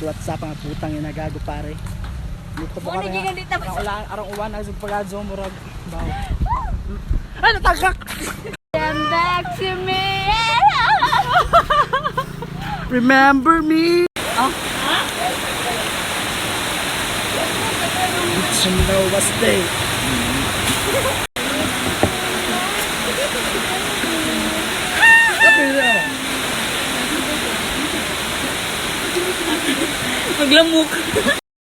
What's up, mga putang ina, gago pare. Dito po Muna kami. gigan dito. Arang ulan, arang uwan ay pagado murag baw. Ano tagak? Come back to me. Remember me. Oh. It's no stay. Maglamok.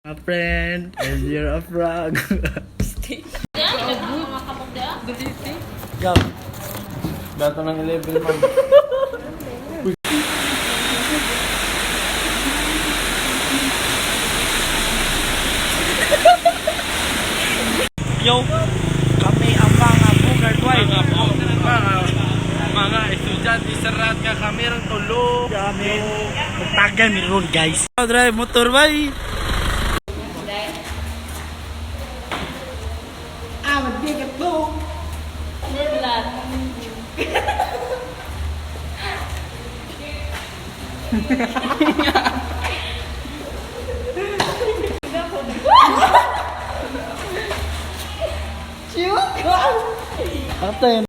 A friend, and you're a frog. Go. Dato ng 11, ma'am. Yo, kami ang mga Bugart White. Mga estudyante sa rat nga kami rang tulo. Kami. Magtagal mi ron, guys. Drive motor bay. Ah, magbigat to. Ate.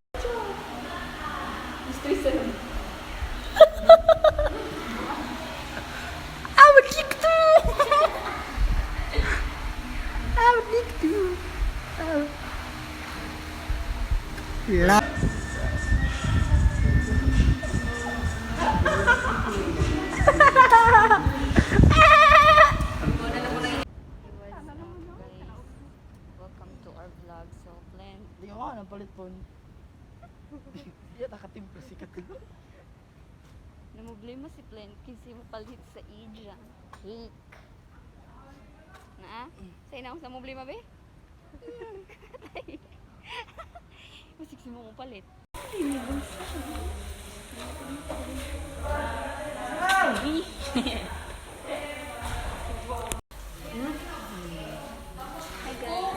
I would kick too. I would kick too. La. Welcome to our vlog. So, plan. Di ko nang palit phone. Di nakatimpla sikat ko. Namroblema si Plen kasi mapalit sa ija. Cake. Na? Sa ina sa problema be? Masik si mo palit. Hi guys.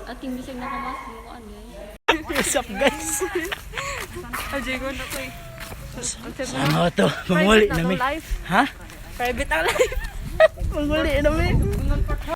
Ating bisag na kamas mo ko ano eh. What's up, guys? Ajay ko na ko eh. Ano to? Manguli na mi. Life. Ha? Private ang life. Manguli na mi.